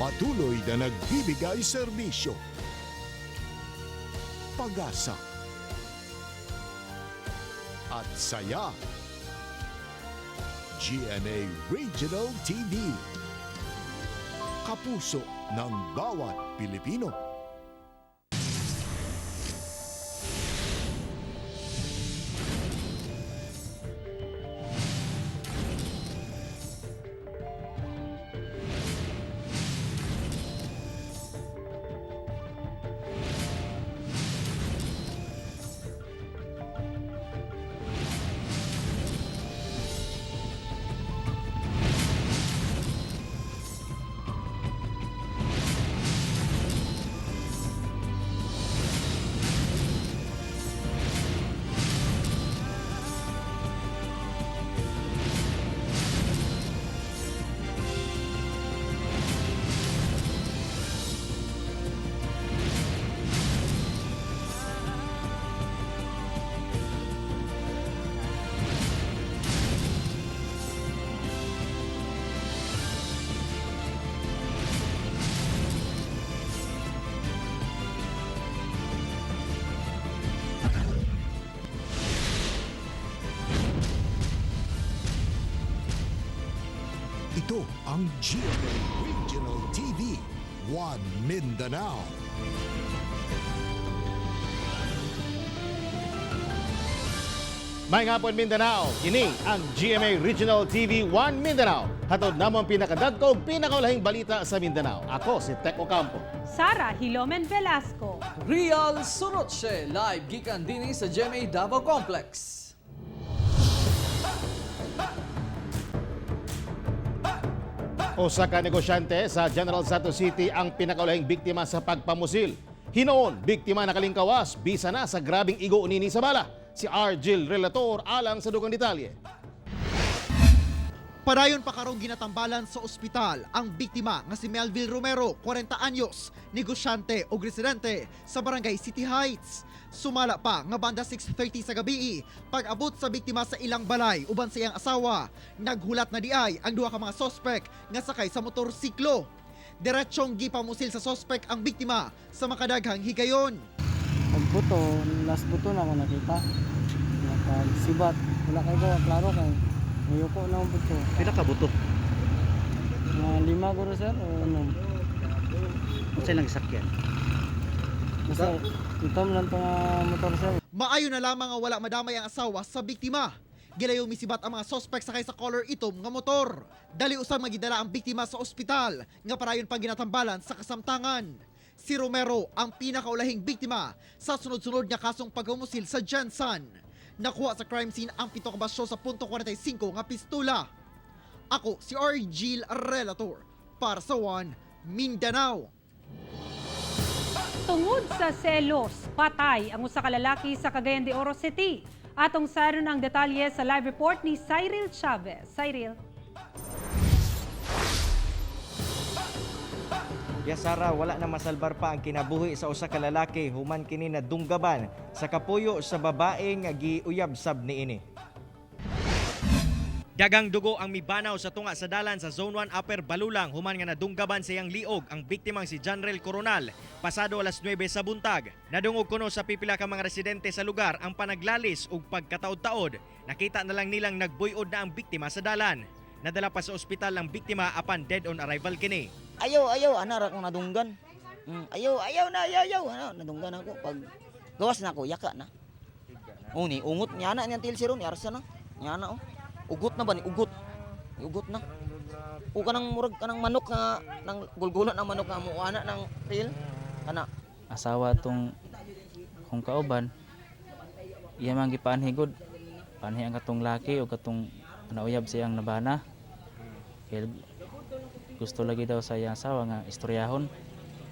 Patuloy na nagbibigay serbisyo, pag-asa, at saya. GMA Regional TV. Kapuso ng bawat Pilipino. Ito ang GMA Regional TV, One Mindanao. May hapon, Mindanao, kini ang GMA Regional TV 1 Mindanao. Hatod namo ang pinakadagko ug pinakaulahing balita sa Mindanao. Ako si Tek Ocampo. Sara Hilomen Velasco. Real Suroche, live gikan dinhi sa GMA Davao Complex. Usa ka negosyante sa General Santos City ang pinakaulahing biktima sa pagpamusil. Hinoon, biktima nakalingkawas, bisa na sa grabing igo nini sa bala. Si Argil Relator alang sa dugang detalye. Padayon pa karong ginatambalan sa ospital ang biktima nga si Melville Romero, 40 anyos, negosyante o residente sa Barangay City Heights. Sumala pa nga banda 6:30 sa gabi, pag-abot sa biktima sa ilang balay uban sa iyang asawa, naghulat na diay ang duha ka mga sospek nga sakay sa motorsiklo. Diretsyong gipamusil sa sospek ang biktima sa makadaghang higayon. Pag buto, last buto na ako nakita. Napagsibat. Wala kay gawa, klaro kay. Mayuko na ang buto. Pila ka buto? Mga lima guro sir o ano. Unsa ilang sakyan? Basta itom lang itong motor sir. Maayo na lamang nga wala madamay ang asawa sa biktima. Gilayo misibat ang mga sospek sakay sa color itom nga motor. Dali usab magidala ang biktima sa ospital nga parayon pang ginatambalan sa kasamtangan. Si Romero ang pinakaulahing biktima sa sunod-sunod nga kasong paghumusil sa Jensen. Nakuha sa crime scene ang pito ka basyo sa .45 nga pistula. Ako si R. Relator para sa One Mindanao. Tungod sa selos, patay ang usa ka lalaki sa Cagayan de Oro City. Atong saron ang detalye sa live report ni Cyril Chavez. Cyril. Ya Sara, wala na masalbar pa ang kinabuhi sa usa ka lalaki human kini nadunggaban sa kapuyo sa babae nga giuyab sab niini. Dagang dugo ang mibanaw sa tunga sa dalan sa Zone 1 Upper Balulang human nga nadunggaban sa iyang liog ang biktimang si Janrel Coronal pasado alas 9 sa buntag. Nadungog kuno sa pipila ka mga residente sa lugar ang panaglalis ug pagkataod-taod. Nakita na lang nilang nagbuyod na ang biktima sa dalan. Nadala pa sa ospital ang biktima apan dead on arrival kini. Ayaw, ayaw, ana ra akong nadunggan. Ayaw, ayaw na, ayaw, ayaw, ano, nadunggan ako. Pag gawas na ako, yaka na. Oh, ni ungot niya na niyang tilsiro ni arsa na. Niya na oh. Ugot na ba ni ugot? Ni ugot na. O kanang murag kanang manok nga nang gulgulan ang manok nga mo ana ng til kana. Asawa tong kung kauban, iya man gipaanhi gud, paanhi ang katong laki o katong nauyab siyang nabana, kay gusto lagi daw sa iyang asawa nga istoryahon,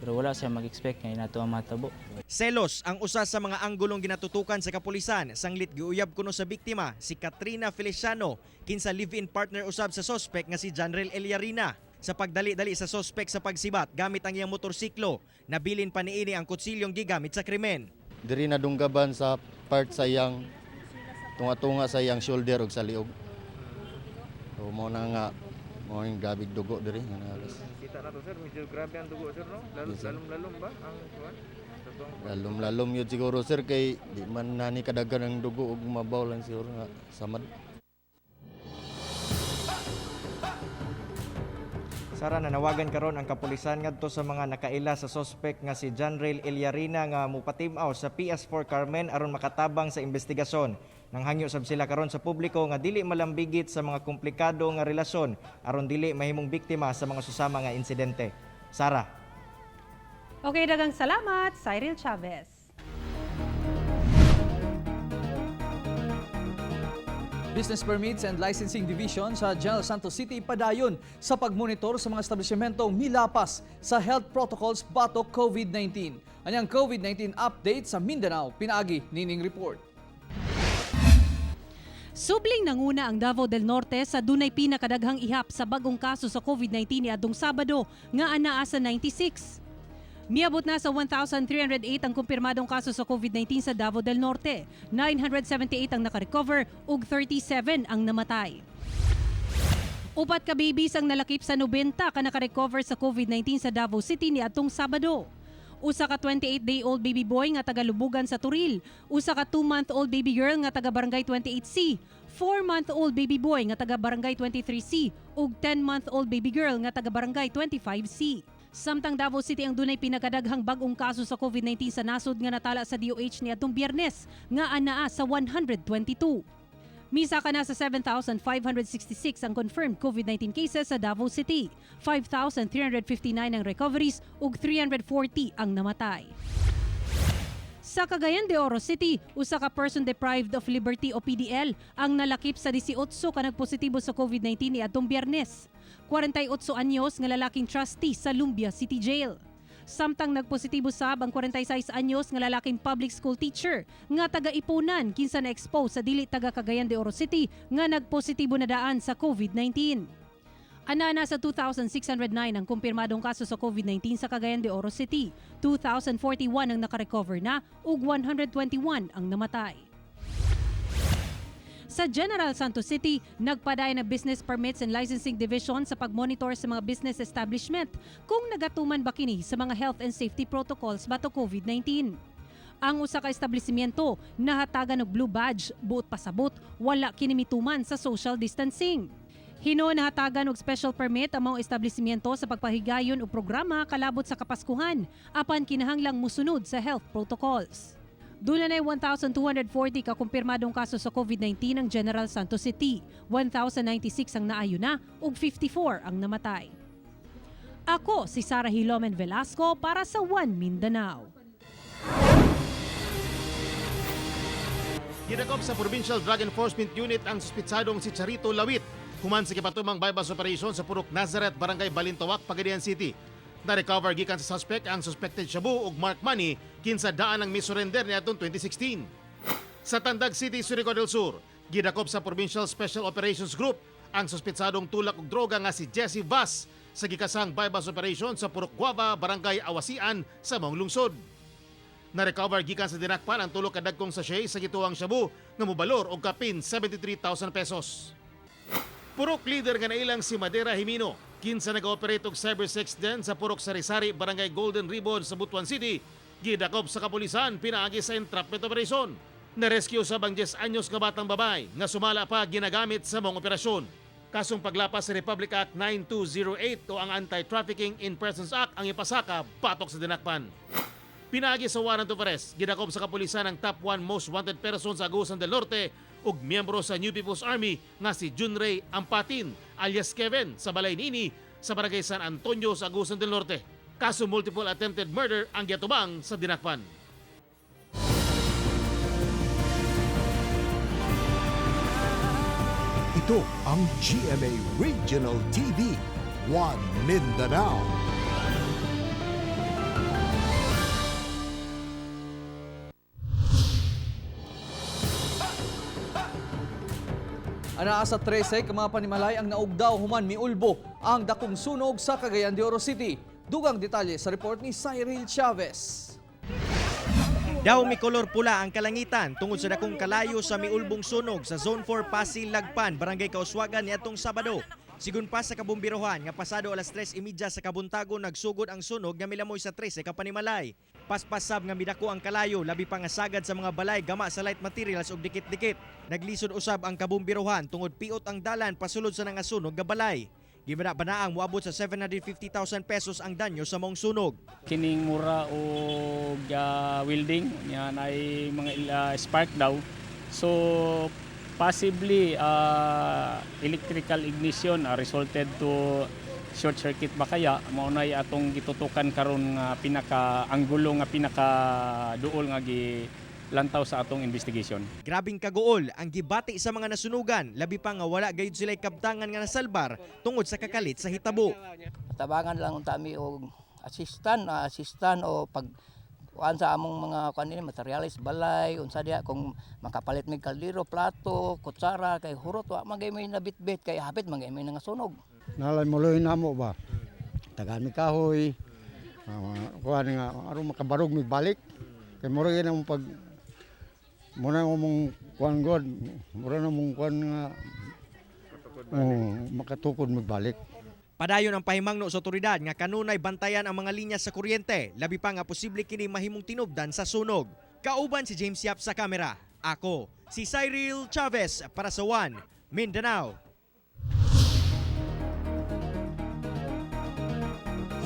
pero wala siya mag-expect nga inato ang matabo. Selos ang usa sa mga anggulong ginatutukan sa kapulisan sanglit giuyab kuno sa biktima si Katrina Feliciano, kinsa live-in partner usab sa sospek nga si Janrel Eliarina. Sa pagdali-dali sa sospek sa pagsibat gamit ang iyang motorsiklo, nabilin pa niini ang kutsilyong gigamit sa krimen. Diri nadunggaban sa part sa iyang tunga-tunga sa iyang shoulder ug sa liog. So mo na nga Mao yung grabe dugo diri nga nahalas. Kita na to sir, medyo grabe ang dugo sir no? Yes, sir. Lalom-lalom ba ang kuan? Lalom-lalom yun siguro sir kay di man nani kadaghan ang dugo ug mabaw lang siguro nga samad. Sara, nanawagan karon ang kapulisan ngadto sa mga nakaila sa sospek nga si Janrel Eliarina nga mupatimaw sa PS4 Carmen aron makatabang sa investigasyon. Nanghangyo sab sila karon sa publiko nga dili malambigit sa mga komplikado nga relasyon aron dili mahimong biktima sa mga susama nga insidente. Sara. Okay, dagang salamat, Cyril Chavez. Business Permits and Licensing Division sa General Santos City padayon sa pagmonitor sa mga establishmentong milapas sa health protocols batok COVID-19. Anyang COVID-19 update sa Mindanao, pinaagi nining report. Subling nanguna ang Davao del Norte sa dunay pinakadaghang ihap sa bagong kaso sa COVID-19 niadtong Sabado nga anaa sa 96. Miabot na sa 1,308 ang kumpirmadong kaso sa COVID-19 sa Davao del Norte. 978 ang nakarecover ug 37 ang namatay. 4 ka babies ang nalakip sa 90 ka nakarecover sa COVID-19 sa Davao City niadtong Sabado. Usa ka 28-day-old baby boy nga taga Lubugan sa Turil, usa ka 2-month-old baby girl nga taga Barangay 28C, 4-month-old baby boy nga taga Barangay 23C ug 10-month-old baby girl nga taga Barangay 25C. Samtang Davao City ang dunay pinakadaghang bag-ong kaso sa COVID-19 sa nasod nga natala sa DOH niadtong Biyernes nga anaa sa 122. Misaka na sa 7,566 ang confirmed COVID-19 cases sa Davao City. 5,359 ang recoveries ug 340 ang namatay. Sa Cagayan de Oro City, usa ka person deprived of liberty o PDL ang nalakip sa 18 ka nagpositibo sa COVID-19 niadtong Biyernes. 48 anyos nga lalaking trustee sa Lumbia City Jail. Samtang nagpositibo sab ang 46 anyos nga lalaking public school teacher nga taga Iponan kinsa na-expose sa dili taga Cagayan de Oro City nga nagpositibo na daan sa COVID-19. Anana sa 2,609 ang kumpirmadong kaso sa COVID-19 sa Cagayan de Oro City. 2,041 ang nakarecover na ug 121 ang namatay. Sa General Santos City, nagpadayon ang Business Permits and Licensing Division sa pagmonitor sa mga business establishment kung nagatuman ba kini sa mga health and safety protocols batok COVID-19. Ang usa ka establishmento nahatagan og blue badge, buot pasabot, wala kini mituman sa social distancing. Hinuon nahatagan og special permit ang mga establishmento sa pagpahigayon og programa kalabot sa Kapaskuhan apan kinahanglang musunod sa health protocols. Duna na 1,240 ka kumpirmadong kaso sa COVID-19 ang General Santos City. 1,096 ang naayo na ug 54 ang namatay. Ako si Sara Hilomen Velasco para sa One Mindanao. Gidakop sa Provincial Drug Enforcement Unit ang suspitsadong si Charito Lawit human sa gipatumang bypass operation sa Purok Nazareth, Barangay Balintawak, Pagadian City. Na-recover gikan sa suspect ang suspected shabu ug mark money kinsa daan ang misurrender niadtong 2016. Sa Tandag City, Surigao del Sur, gidakop sa Provincial Special Operations Group ang suspitsadong tulak og droga nga si Jesse Vaz sa gikasang bypass operation sa Purok Guava, Barangay Awasian sa maong lungsod. Na-recover gikan sa dinakpan ang tulo ka dagkong sachet sa gituwang shabu nga mobalor og kapin 73,000 pesos. Purok leader nga nailang si Madera Jimeno, kinsa nag-ooperate og cyber sex den sa Purok Sari-Sari, Barangay Golden Ribbon sa Butuan City, gidakop sa kapulisan pinaagi sa entrapment operation. Na-rescue sa bang 10 anyos nga batang babae nga sumala pa ginagamit sa maong operasyon. Kasong paglapas sa Republic Act 9208 o ang Anti-Trafficking in Persons Act ang ipasaka batok sa dinakpan. Pinaagi sa warrant of arrest, gidakop sa kapulisan ang top 1 most wanted person sa Agusan del Norte ug miyembro sa New People's Army nga si Junrey Ampatin alias Kevin sa balay nini sa barangay San Antonio sa Agusan del Norte. Kaso multiple attempted murder ang giatubang sa dinakpan. Ito ang GMA Regional TV, One Mindanao. Anaa sa 13 ka mga panimalay ang naugdaw human miulbo ang dakong sunog sa Cagayan de Oro City. Dugang detalye sa report ni Cyril Chavez. Daw mikolor pula ang kalangitan tungod sa dakong kalayo sa miulbong sunog sa Zone 4 Pasig Lagpan, Barangay Kauswagan niadtong Sabado. Sigun pa sa kabumbirohan nga pasado alas 3:30 sa kabuntago nagsugod ang sunog nga milamoy sa 13 ka panimalay. Paspasab nga midako ang kalayo, labi pa nga sagad sa mga balay gama sa light materials ug dikit-dikit. Naglisod usab ang kabumbirohan tungod piot ang dalan pasulod sa nangasunog nga balay. Gibana-banaang moabot sa 750,000 pesos ang danyo sa maong sunog. Kining mura og welding niya ay mga spark daw. So possibly electrical ignition resulted to short circuit ba, kaya mao nay atong gitutukan karon nga pinaka anggulo nga pinaka duol nga gilantaw sa atong investigation. Grabing kaguol ang gibati sa mga nasunugan, labi pa nga wala gayud sila'y kabtangan nga nasalbar tungod sa kakalit sa hitabo. Tabangan lang unta mi og assistant o pag kuan sa among mga kuan nini materialis balay unsa diha kung makapalit mig kaldero, plato, kutsara, kay hurot wa man gay may nabitbit kay hapit man gay may nangasunog. Nalay muloy namo ba. Tagaan mi kahoy. Kuan nga aron makabarog mi balik. Kay mura gyud ang pag muna mong kuan god, mura na mong kuan nga, oh, makatukod magbalik. Padayon ang pahimangno sa otoridad nga kanunay bantayan ang mga linya sa kuryente, labi pa nga posible kini mahimong tinubdan sa sunog. Kauban si James Yap sa kamera. Ako, si Cyril Chavez para sa One Mindanao.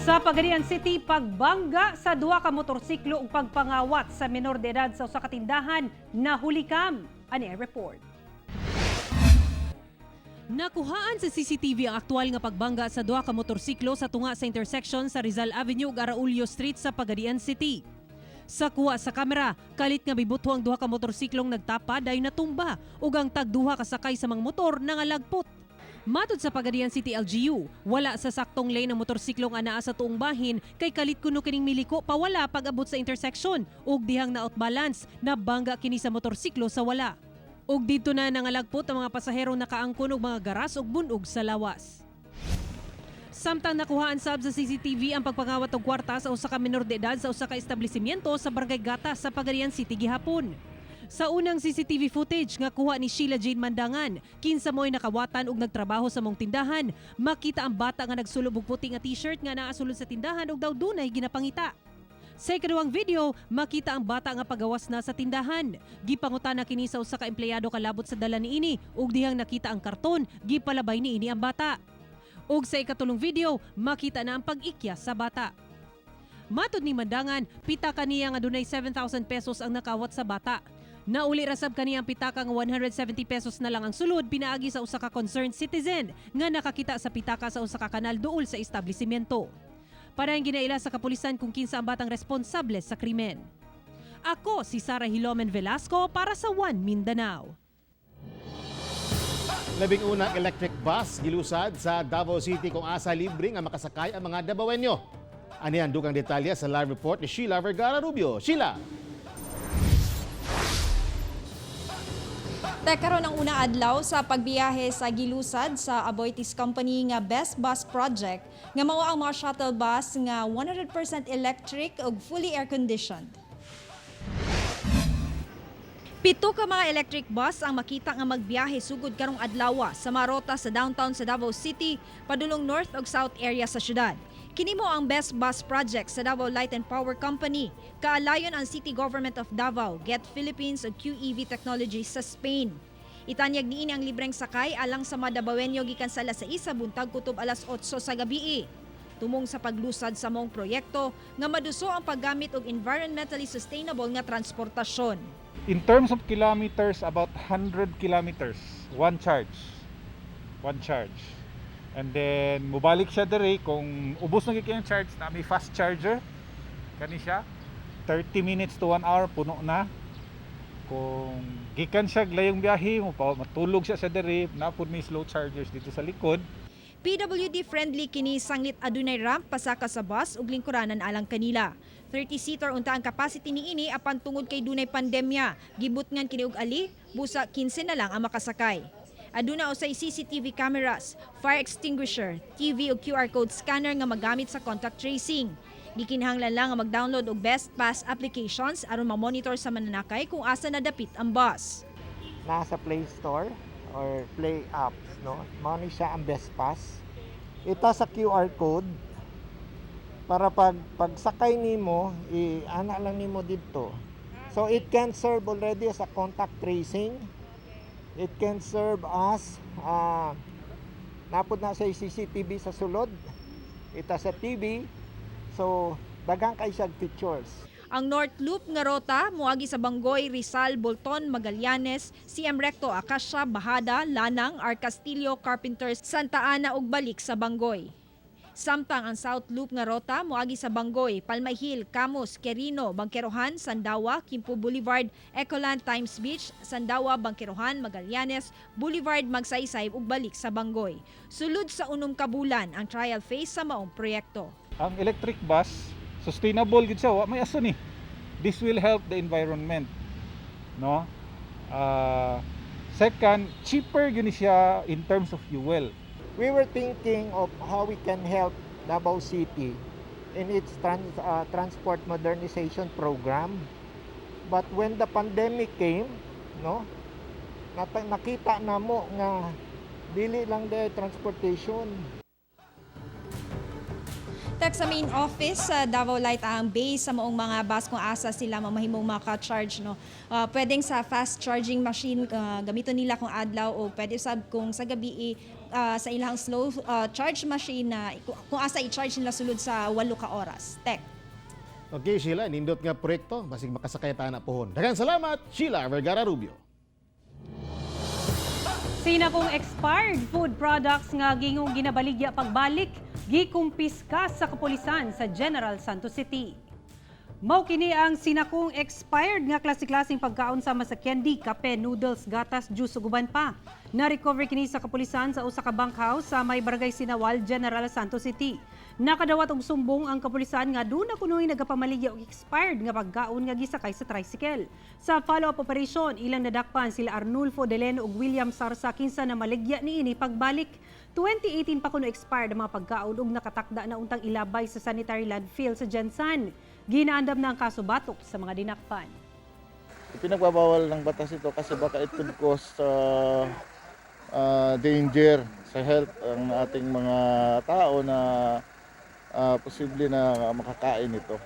Sa Pagadian City, pagbangga sa duha ka motorsiklo ug pagpangawat sa menor de edad sa usa ka tindahan, nahulikam. Ani ang report. Nakuhaan sa CCTV ang aktual nga pagbangga sa duha ka motorsiklo sa tunga sa intersection sa Rizal Avenue ug Araullo Street sa Pagadian City. Sa kuha sa kamera, kalit nga bibutho ang duha ka motorsiklong nagtapa dayon natumba ug ang tagduha kasakay sa mga motor nangalagpot. Matod sa Pagadian City LGU, wala sa saktong lane ang motorsiklong anaa sa tuong bahin kay kalit kuno kining miliko pawala pag-abot sa intersection ug dihang na-outbalance, nabangga kini sa motorsiklo sa wala. Ug didto na nangalagpot ang mga pasahero nakaangkon og mga garas ug bunog sa lawas. Samtang nakuhaan sab sa CCTV ang pagpangawat og kwarta sa usa ka menor de edad sa usa ka establishmento sa Barangay Gatas sa Pagadian City gihapon. Sa unang CCTV footage nga kuha ni Sheila Jane Mandangan, kinsa mo'y nakawatan og nagtrabaho sa mong tindahan, makita ang bata nga nagsulob og puti nga t-shirt nga naa sulod sa tindahan og daw dunay ginapangita. Sa ikaduhang video, makita ang bata nga pagawas na sa tindahan. Gipangutana kini sa usa ka empleyado kalabot sa dala niini ug dihang nakita ang karton, gipalabay niini ang bata. Ug sa ikatulong video, makita na ang pag-ikya sa bata. Matod ni Mandangan, pitaka niya nga dunay 7,000 pesos ang nakawat sa bata. Nauli ra sab kaniya ang pitaka nga 170 pesos na lang ang sulod pinaagi sa usa ka concerned citizen nga nakakita sa pitaka sa usa ka kanal duol sa establishmento. Padayon ginaila sa kapulisan kung kinsa ang batang responsable sa krimen. Ako si Sara Hilomen Velasco para sa One Mindanao. 11 electric bus gilusad sa Davao City kung asa libre nga makasakay ang mga Dabawenyo. Ani ang dugang detalye sa live report ni Sheila Vergara Rubio. Sheila! Teka, karon ang una adlaw sa pagbiyahe sa gilusad sa Aboitiz Company nga Best Bus Project nga mao ang mga shuttle bus nga 100% electric ug fully air-conditioned. 7 ka mga electric bus ang makita nga magbiyahe sugod karong adlaw sa mga rota sa downtown sa Davao City padulong north ug south area sa syudad. Kini mao ang Best Bus Project sa Davao Light and Power Company. Kaalayon ang City Government of Davao, Get Philippines ug QEV Technologies sa Spain. Itanyag niini ang libreng sakay alang sa mga Dabawenyo gikan sa alas 6 sa buntag kutob alas 8 sa gabi. Tumong sa paglusad sa maong proyekto nga maduso ang paggamit og environmentally sustainable nga transportasyon. In terms of kilometers, about 100 kilometers, one charge. One charge. And then, mubalik siya dire kung ubos na gyud kayong charge na may fast charger. Kani siya. 30 minutes to 1 hour, puno na. Kung gikan siya layong biyahe, mo pa matulog siya sa dire, naa pod may slow chargers dito sa likod. PWD friendly kini sanglit adunay ramp pasaka sa bus ug lingkuranan alang kanila. 30-seater unta ang capacity niini apan tungod kay dunay pandemya, gibutngan kini og ali, busa 15 na lang ang makasakay. Aduna usay CCTV cameras, fire extinguisher, TV ug QR code scanner nga magamit sa contact tracing. Gikinahanglan lang nga mag-download og Best Pass applications aron ma-monitor sa mananakay kung asa nadapit ang bus. Nasa Play Store or Play Apps. no? Mao ni siya ang Best Pass. Ita sa QR code para pag pagsakay nimo, i-ana lang nimo didto. So it can serve already as a contact tracing. It can serve as napod na sa CCTV sa sulod. Ita sa TV. So daghan kay siya features. Ang North Loop nga rota moagi sa Bangoy, Rizal, Bolton, Magallanes, CM Recto, Acacia, Bahada, Lanang, R. Castillo, Carpenters, Santa Ana ug balik sa Bangoy. Samtang ang South Loop nga rota moagi sa Bangoy, Palma Hill, Camus, Quirino, Bangkerohan, Sandawa, Kimpo Boulevard, Ecoland Times Beach, Sandawa, Bangkerohan, Magallanes, Boulevard Magsaysay ug balik sa Bangoy. Sulod sa 6 ka bulan ang trial phase sa maong proyekto. Ang electric bus, sustainable gid siya, wa may aso ni. This will help the environment, no? Second, cheaper gyud ni siya in terms of fuel. We were thinking of how we can help Davao City in its transport modernization program. But when the pandemic came, no, nakita namo nga dili lang de transportation. Tek, sa main office sa Davao Light ang base sa maong mga bus kung asa sila mamahimong maka-charge, no. Pwedeng sa fast charging machine gamiton nila kung adlaw o pwede sab kung sa gabi sa ilang slow charge machine na kung asa i-charge nila sulod sa 8 ka oras. Tek. Okay, Sheila, nindot nga proyekto, basig makasakay ta na pohon. Daghang salamat, Sheila Vergara Rubio. Sinakong expired food products nga gingong ginabaligya pagbalik, gikumpiska sa kapulisan sa General Santos City. Mao kini ang sinakong expired nga klase-klaseng pagkaon sama sa candy, kape, noodles, gatas, juice ug uban pa. Na-recover kini sa kapulisan sa usa ka bunkhouse sa may Barangay Sinawal, General Santos City. Nakadawat og sumbong ang kapulisan nga duna kunoy nagapamaligya og expired nga pagkaon nga gisakay sa tricycle. Sa follow-up operation, ilang nadakpan sila Arnulfo Deleno ug William Sarsa kinsa namaligya niini pagbalik. 2018 pa kuno expired ang mga pagkaon ug nakatakda na untang ilabay sa sanitary landfill sa Gensan. Ginaandam na ang kaso batok sa mga dinakpan. Pinagbabawal ng batas ito kasi baka it could cause danger sa health ang ating mga tao na posible na makakain ito.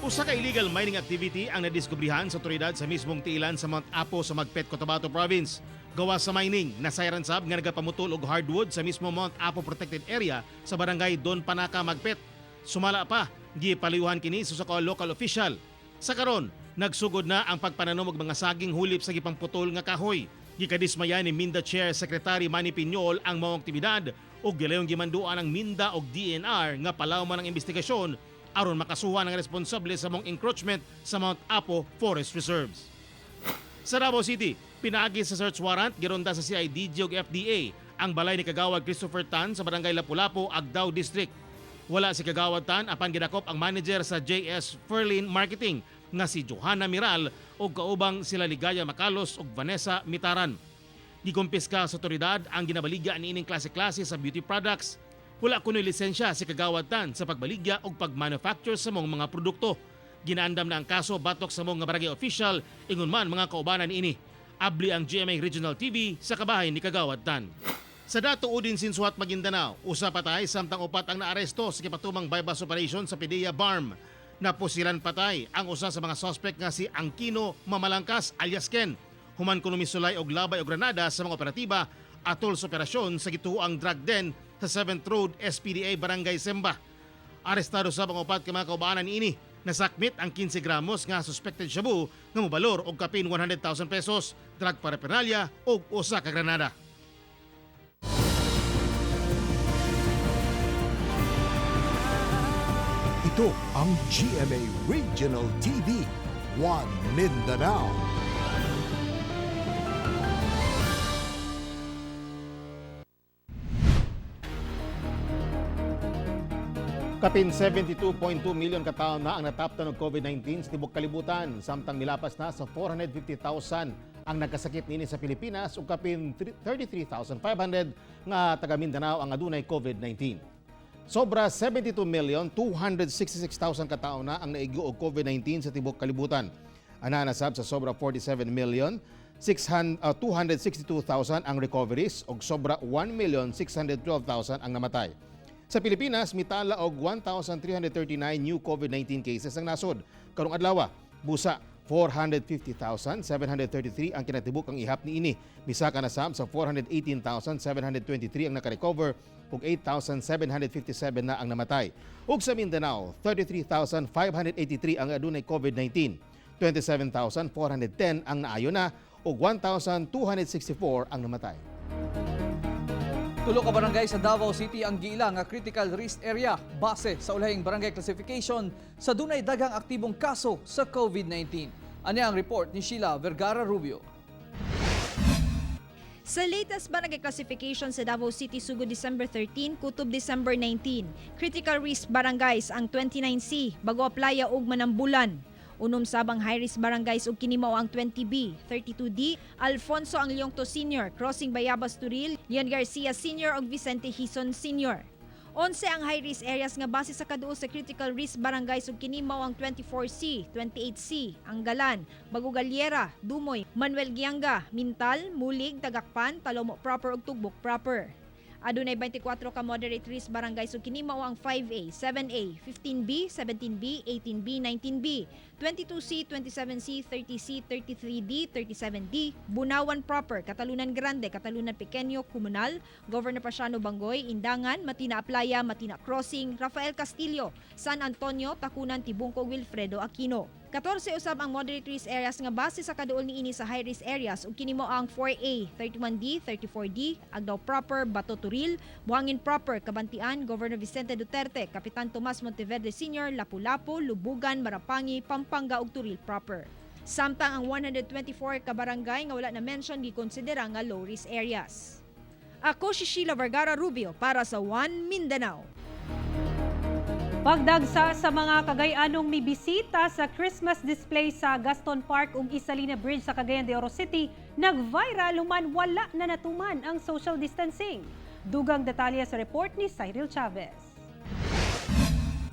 Usa ka illegal mining activity ang nadiskubrihan sa otoridad sa mismong tiilan sa Mount Apo sa Magpet, Cotabato Province. Gawa sa mining, nasayran sab nga nagapamutol og hardwood sa mismo Mount Apo Protected Area sa barangay Don Panaka, Magpet. Sumala pa, gipaliyuhan kini sa usa ka local official. Sa karon, nagsugod na ang pagpananom og mga saging hulip sa gipamputol nga kahoy. Gikadismaya ni Minda Chair Secretary Manny Piñol ang maong aktibidad ug gilayong gimanduan ang Minda og DENR nga palawman ang investigasyon aron makasuhan ang responsable sa maong encroachment sa Mount Apo Forest Reserves. Sa Davao City, pinaagi sa search warrant gironda sa CIDG ug FDA ang balay ni Kagawad Christopher Tan sa Barangay Lapu-Lapu, Agdao District. Wala si Kagawad Tan apan gidakop ang manager sa JS Ferlin Marketing nga si Johanna Miral ug kaubang sila Ligaya Macalos ug Vanessa Mitaran. Gikumpiska sa otoridad ang ginabaligya niining klase-klase sa beauty products. Wala kuno'y lisensya si Kagawad Tan sa pagbaligya o pagmanufacture sa maong mga produkto. Ginaandam na ang kaso batok sa maong barangay official ingon man mga kaubanan niini. Abli ang GMA Regional TV sa kabahay ni Kagawad Tan. Sa Datu Odin Sinsuat, Maguindanao, usa patay samtang upat ang naaresto sa gipatumang buy-bust operation sa PDEA BARMM. Napusilan patay ang usa sa mga suspect nga si Angkino Mamalangkas alias Ken. Human kuno misulay og labay og granada sa mga operatiba atol sa operasyon sa gituoang drug den sa 7th Road, SPDA, Barangay Semba. Arestado sa ang upat ka mga kaubanan niini. Nasakmit ang 15 gramos nga suspected shabu nga mobalor og kapin 100,000 pesos, drug paraphernalia ug usa ka granada. Ito ang GMA Regional TV, One Mindanao. Kapin 72.2 million katao na ang nataptan og COVID-19 sa tibok kalibutan, samtang milapas na sa 450,000 ang nagkasakit niini sa Pilipinas ug kapin 33,500 nga taga Mindanao ang adunay COVID-19. Sobra 72,266,000 katao na ang naigo og COVID-19 sa tibok kalibutan. Ana nasab sa sobra 47 million 262,000 ang recoveries ug sobra 1,612,000 ang namatay. Sa Pilipinas, mitala og 1,339 new COVID-19 cases ang nasod. Karong adlaw, busa 450,733 ang kinatibuk ang ihap niini. Misaka na sab sa 418,723 ang nakarecover ug 8,757 na ang namatay. Ug sa Mindanao, 33,583 ang adunay COVID-19. 27,410 ang naayo na ug 1,264 ang namatay. 3 ka barangay sa Davao City ang giila nga critical risk area base sa ulahing barangay classification sa dunay daghang aktibong kaso sa COVID-19. Ani ang report ni Sheila Vergara Rubio. Sa latest barangay classification sa Davao City sugod December 13 kutob December 19, critical risk barangays ang 29C, Bago Playa ug Manambulan. 6 sab ang high-risk barangays ug kini mao ang 20B, 32D, Alfonso Angliongto Sr., Crossing Bayabas Turil, Leon Garcia Sr. ug Vicente Hison Sr. 11 ang high-risk areas nga base sa kaduol sa critical risk barangays ug kini mao ang 24C, 28C, Anggalan, Bago Galiera, Dumoy, Manuel Guianga, Mintal, Mulig, Tagakpan, Talomo Proper ug Tugbok Proper. Adunay 24 ka moderate risk barangays ug kini mao ang 5A, 7A, 15B, 17B, 18B, 19B, 22C, 27C, 30C, 33D, 37D, Bunawan Proper, Catalunan Grande, Catalunan Pequeño, Comunal, Governor Paciano Bangoy, Indangan, Matina Aplaya, Matina Crossing, Rafael Castillo, San Antonio, Tacunan, Tibungco, Wilfredo Aquino. 14 usab ang moderate risk areas nga base sa kaduol niini sa high risk areas ug kini mao ang 4A, 31D, 34D, Agdao Proper, Bato Turil, Buhangin Proper, Cabantian, Governor Vicente Duterte, Kapitan Tomas Monteverde Sr., Lapu-Lapu, Lubugan, Marapangi, Pampanga ug Turil Proper. Samtang ang 124 ka barangay nga wala na mention gikonsidera nga low risk areas. Ako si Sheila Vergara Rubio para sa One Mindanao. Pagdagsa sa mga Cagayanong mibisita sa Christmas display sa Gaston Park ug Ysalina Bridge sa Cagayan de Oro City, nag-viral human wala na natuman ang social distancing. Dugang detalye sa report ni Cyril Chavez.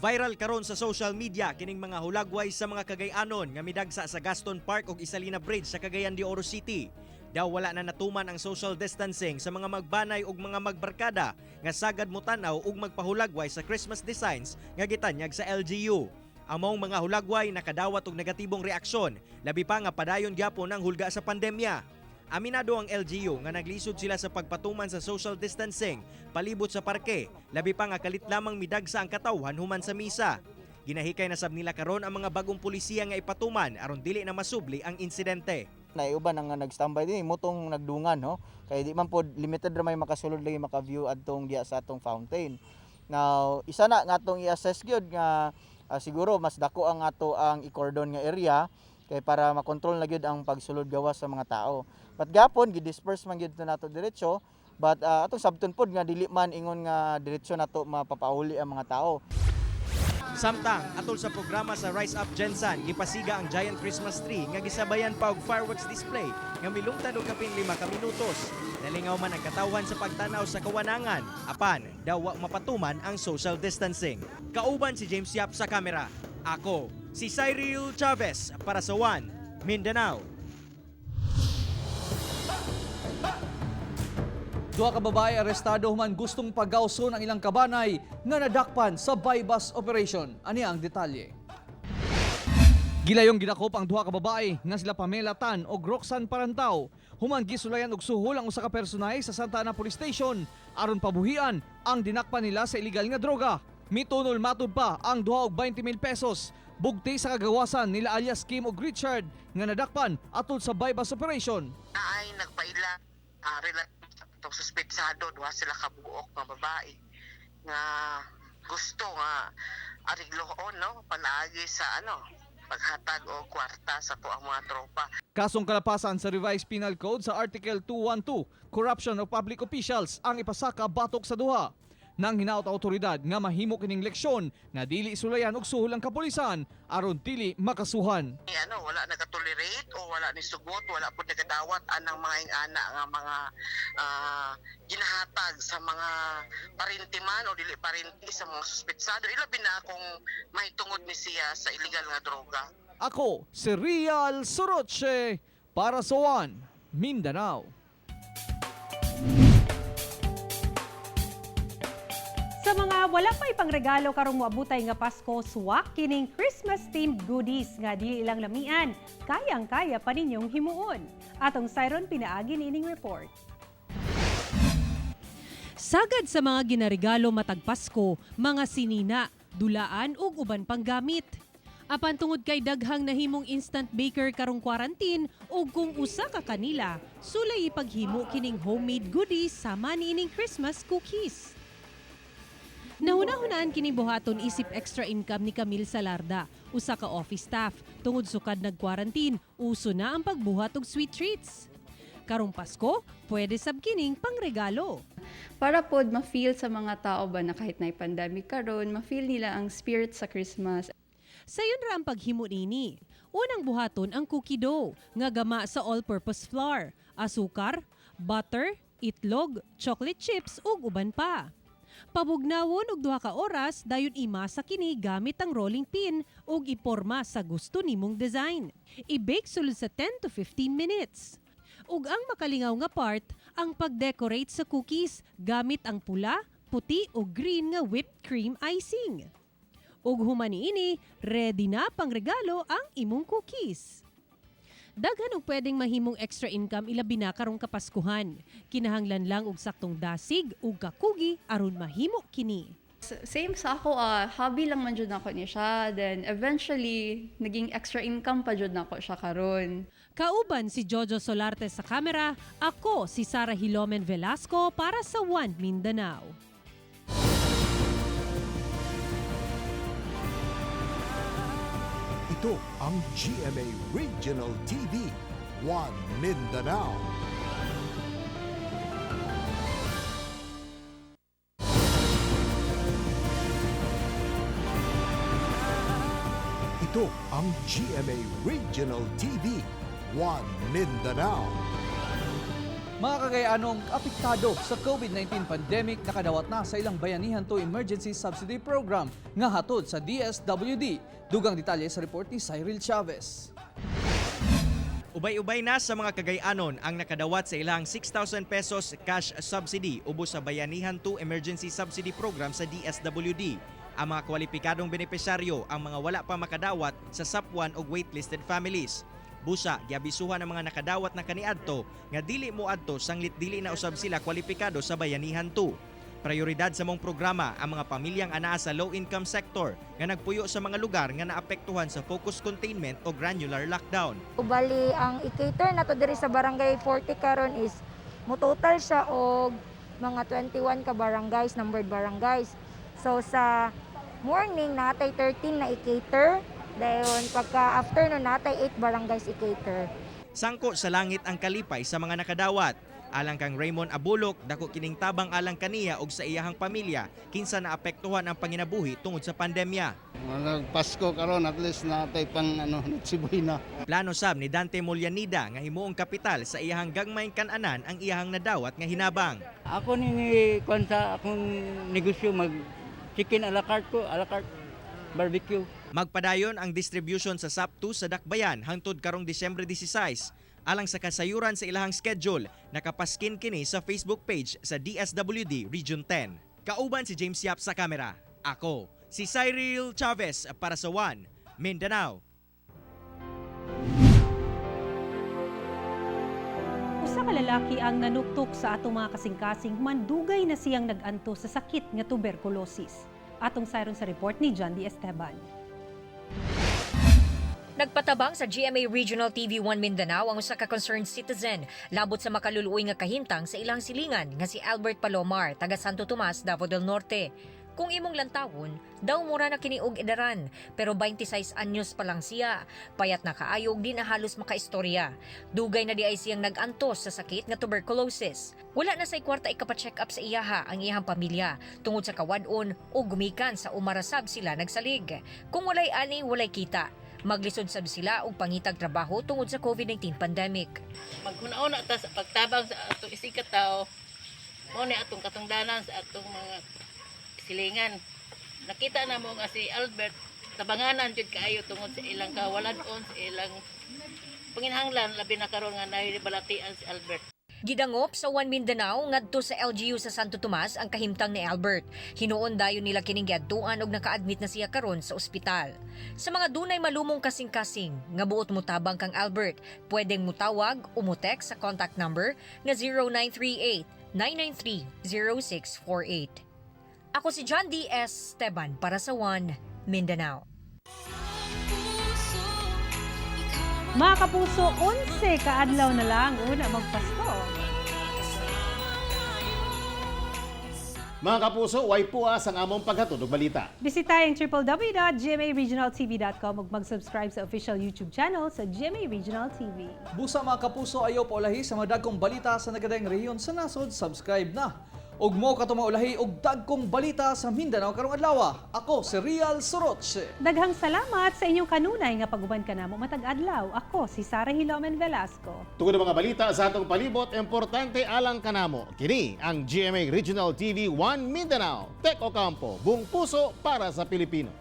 Viral karon sa social media kining mga hulagway sa mga Cagayanon nga midagsa sa Gaston Park ug Ysalina Bridge sa Cagayan de Oro City. Daw wala na natuman ang social distancing sa mga magbanay ug mga magbarkada nga sagad mo-tan-aw ug magpahulagway sa Christmas designs nga gitanyag sa LGU. Ang maong mga hulagway nakadawat og negatibong reaksyon, labi pa nga padayon gyapon ang hulga sa pandemya. Aminado ang LGU nga naglisod sila sa pagpatuman sa social distancing palibot sa parke, labi pa nga kalit lamang midagsa ang katawhan human sa misa. Ginahikay na sab nila karon ang mga bagong pulisiya nga ipatuman aron dili na masubli ang insidente. Naiuban ang nga nag-standby din motong nagdungan, no, kay di man pod limited ra may makasulod lagi maka-view adtong diya sa atong fountain. Now, isa na nga atong i-assess gyud nga siguro mas dako ang ato ang i-cordon nga area kay para makontrol na gyud ang pagsulod gawas sa mga tao. But gapon gi-disperse man gyud to nato diretso, but atong sabton pod nga dili man ingon nga diretso nato mapapauli ang mga tao. Samtang atol sa programa sa Rise Up GenSan, gipasiga ang giant Christmas tree nga gisabayan pa og fireworks display nga milungtad og kapin 5 ka minutos. Nalingaw man ang katawhan sa pagtanaw sa kawanangan, apan daw wa mapatuman ang social distancing. Kauban si James Yap sa kamera. Ako, si Cyril Chavez para sa One Mindanao. 2 ka babae arestado human gustong pagawson ang ilang kabanay nga nadakpan sa buy-bust operation. Ani ang detalye. Gilayong gidakop ang duha ka babae nga sila Pamela Tan ug Roxanne Parantao human gisulayan og suhol ang usa ka personahe sa Santa Ana Police Station aron pabuhian ang dinakpan nila sa illegal nga droga. Mitunol matud pa ang duha og 20 mil pesos bugti sa kagawasan nila alias Kim ug Richard nga nadakpan atol sa buy-bust operation. Ay nagpaila relative itong suspetsado, duha sila kabuok nga babae nga gusto nga arigloon, no, panaagi sa ano paghatag og kwarta sa tuang mga tropa. Kasong kalapasan sa Revised Penal Code sa Article 212, Corruption of Public Officials, ang ipasaka batok sa duha. Nang hinaot ang otoridad nga mahimo kining leksyon nga dili sulayan og suhol ang kapulisan aron dili makasuhan. Ni ano wala nagatolerate o wala ni sugot, wala pud nagadawat anang mga ingana nga mga ginahatag sa mga parinti man o dili parinti sa mga suspetsado, ilabi na kung mahitungod ni siya sa illegal nga droga. Ako si Rial Soroche para sa One Mindanao. Sa mga wala pa ipangregalo karong moabutay nga Pasko, suwak kining Christmas themed goodies nga dili lang lamian, kayang-kaya pa ninyong himuon. Atong Siron pinaagi niining report. Sagad sa mga ginaregalo matag Pasko, mga sinina, dulaan ug uban pang gamit. Apan tungod kay daghang nahimong instant baker karong quarantine ug kung usa ka kanila, sulay ipaghimo kining homemade goodies sama niining Christmas cookies. Nahuna-hunaan kining buhaton isip extra income ni Camille Salarda, usa ka office staff. Tungod sukad nag-quarantine, uso na ang pagbuhat og sweet treats. Karong Pasko, pwede sab kining pangregalo. Para pod ma-feel sa mga tao ba na kahit na pandemic karon, ma-feel nila ang spirit sa Christmas. Sayon ra ang paghimo nini. Unang buhaton ang cookie dough nga gama sa all-purpose flour, asukar, butter, itlog, chocolate chips ug uban pa. Pabugnawon og 2 ka oras dayon imasa kini gamit ang rolling pin ug iporma sa gusto nimong design. I-bake sulod sa 10 to 15 minutes. Ug ang makalingaw nga part, ang pag-decorate sa cookies gamit ang pula, puti o green nga whipped cream icing. Ug human niini, ready na pangregalo ang imong cookies. Daghan og pwedeng mahimong extra income ilabi na karong Kapaskuhan. Kinahanglan lang og saktong dasig ug kakugi aron mahimo kini. Same sa ako, hobby lang man jud nako ni siya. Then eventually, naging extra income pa jud nako siya karon. Kauban si Jojo Solarte sa kamera, ako si Sara Hilomen Velasco para sa One Mindanao. Ito ang GMA Regional TV, One Mindanao. Ito ang GMA Regional TV, One Mindanao. Mga kagayanong apektado sa COVID-19 pandemic, nakadawat na sa ilang Bayanihan 2 Emergency Subsidy Program nga hatod sa DSWD. Dugang detalye sa report ni Cyril Chavez. Ubay-ubay na sa mga Kagayanon ang nakadawat sa ilang 6,000 pesos cash subsidy ubos sa Bayanihan 2 Emergency Subsidy Program sa DSWD. Ang mga kwalipikadong benepisyaryo ang mga wala pa makadawat sa SAP 1 o waitlisted families. Busa, giabisuhan ang mga nakadawat na kaniadto nga dili mo adto sanglit dili na usab sila kwalipikado sa Bayanihan 2. Prioridad sa maong programa ang mga pamilyang anaa sa low-income sector nga nagpuyo sa mga lugar nga naapektuhan sa focus containment o granular lockdown. Bali, ang i-cater na to diri sa Barangay 40 karon is mo total siya og mga 21 ka barangays, numbered barangays. So sa morning natay 13 na i-cater, dayon pagka afternoon natay 8 barangays i-cater. Sangko sa langit ang kalipay sa mga nakadawat. Alang kang Raymond Abulok, dako kining tabang alang kaniya og sa iyahang pamilya kinsa naapektuhan ang panginabuhi tungod sa pandemya. Pasko karon, at least natay pang ano, Noche na. Plano sab ni Dante Mollanida nga himuong kapital sa iyahang gagmayng kananan ang iyahang nadawat nga hinabang. Ako ni ni kuan sa akong negosyo, mag chicken a la carte ko, a la carte barbecue. Magpadayon ang distribution sa SAP 2 sa Dakbayan hangtod karong Disyembre 16. Alang sa kasayuran sa ilahang schedule, nakapaskin kini sa Facebook page sa DSWD Region 10. Kauban si James Yap sa kamera. Ako, si Cyril Chavez para sa One Mindanao. Usa ka lalaki ang nanuktok sa atong mga kasing-kasing mandugay na siyang nag-anto sa sakit nga tuberculosis. Atong sayron sa report ni John D. Esteban. Nagpatabang sa GMA Regional TV 1 Mindanao ang usa ka concerned citizen labot sa makaluluoy nga kahimtang sa ilang silingan nga si Albert Palomar, taga Santo Tomas, Davao del Norte. Kung imong lantawon, daw mura na kini og edaran, pero 26 anyos pa lang siya. Payat na kaayo ug di na halos makaistorya. Dugay na di ay siyang nag-antos sa sakit nga tuberculosis. Wala na say kwarta ikapa-check up sa iyaha ang iyahang pamilya tungod sa kawad-on o gumikan sa umarasab sila nagsalig. Kung walay ani, walay kita. Maglisod sab sila og pangitag trabaho tungod sa COVID-19 pandemic. Maghuna-una ta sa pagtabang sa atong isig ka tawo, mao ni atong katungdanan sa atong mga silingan. Nakita na mo nga si Albert Tabanganan jud kaayo tungod sa ilang kawalan-on, sa ilang panginahanglan, labi na karon nga naay balatian si Albert. Gidangop sa One Mindanao ngadto sa LGU sa Santo Tomas ang kahimtang ni Albert. Hinuon dayon nila kining giadtuan og naka-admit na siya karon sa ospital. Sa mga dunay malumong kasing-kasing nga buot motabang kang Albert, pwedeng mutawag o mo-text sa contact number nga 0938 993 0648. Ako si John D. S. Esteban para sa One Mindanao. Mga kapuso, 11 kaadlaw na lang una magpasko. Mga kapuso, way puas ang among paghatod og balita. Bisitahin www.gmaregionaltv.com ug mag-subscribe sa official YouTube channel sa GMA Regional TV. Busa, mga kapuso, ayaw paulahi sa mga dagkong balita sa nagadayang rehiyon sa nasod, subscribe na. Ug mo kato maulahi og dagkong balita sa Mindanao karong adlaw. Ako si Real Soroche. Daghang salamat sa inyong kanunay nga pag-uban kanamo matag adlaw. Ako si Sara Hilomen Velasco. Tungod ang mga balita sa atong palibot, importante alang kanamo. Kini ang GMA Regional TV 1 Mindanao. Tek Ocampo, buong puso para sa Pilipino.